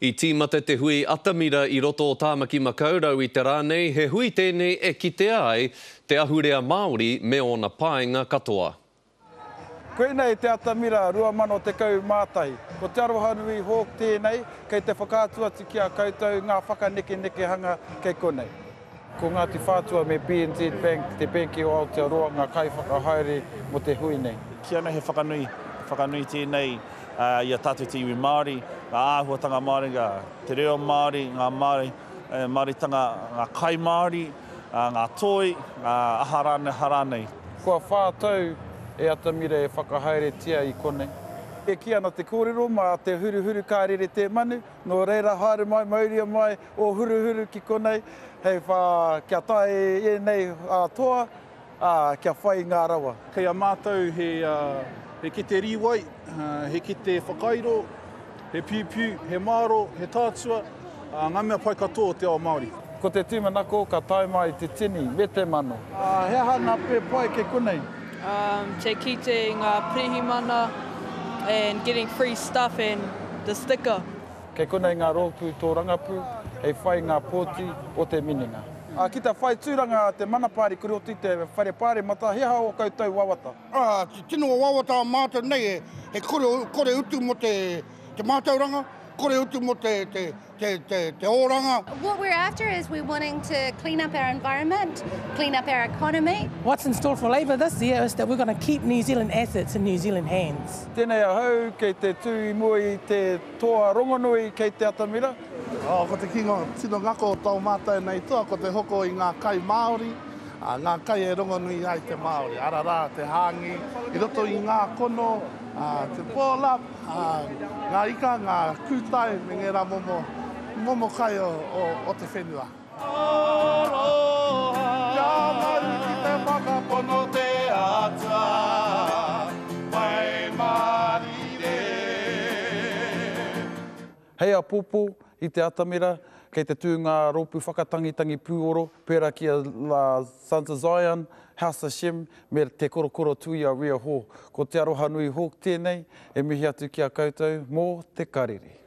I tīmata te hui atamira i roto o Tāmaki Makaurau i te rā nei, he hui tēnei e kitea ai te ahurea Māori me ōna painga katoa. Koinei te atamira 2011. Ko Te Arohanui Hawke tēnei, kei te whakaatu atu ki a koutou ngā whakanekenekehanga kei konei. Ko Ngāti Whātua me BNZ Bank, te Benki o Aotearoa, ngā kaiwhakahaere mō te hui nei. Ki ana he whakanui, he whakanui tēnei i a tātou te iwi Māori, ngā āhuatanga Māori, te reo Māori, ngā Māori, Māoritanga, ngā kai Māori, ngā toi, ngā aha rānei, aha rānei. Kua tau e atamira e whakahaeretia i konei. E kī ana te kōrero, mā te huruhuru ka rere te manu, Nō reira, haere mai, mauria mai ō huruhuru ki konei, hei whā, kia tae ēnei toa, ā, kia whai i ngā rawa. Kei a mātou he, he kete rīwai, he kete whakairo, he piupiu, he māro, he tātua, ngā mea pai katoa o te ao Māori. Ko te tūmanako ka tae mai te tini me te mano. He aha ngā pē pai kei konei? Te kite i ngā pirihimana and getting free stuff and the sticker. Kei konei ngā rōpū tōrangapū hei whai ngā pōti o te minenga. Ki te whai tūranga te Mana Pāri Kore oti te Whare Pāremata, he aha ō koutou wawata? Te tino wawata a mātou nei he kore utu mō te mātauranga, kore utu mō te te, te, te oranga. What we're after is we're wanting to clean up our environment, clean up our economy. What's in store for Labour this year is that we're going to keep New Zealand assets in New Zealand hands. Tēnei ahau kei te tū i mua i te toa rongonui kei te atamira. Oh, ko te kingo, tino ngako o tō mātou nei toa, ko te hoko i ngā kai Māori, ngā kai e rongonui ai te Māori, ararā, te hāngi, i roto i ngā kono, te boil up, Ngā ika, ngā kūtai me ngērā momo, momo kai o, o, o te whenua. Aroha. Kia mau ki te whakapono te Atua, waimarire. Hei apopo i te atamira, kei te tū ngā rōpū whakatangitangi pūoro pērā ki a Sons of Zion, House of Shem me Te Korokoro Tuia Ria Hall. Ko Te Arohanui Hawke tēnei, e mihi atu ki a koutou mō te karere.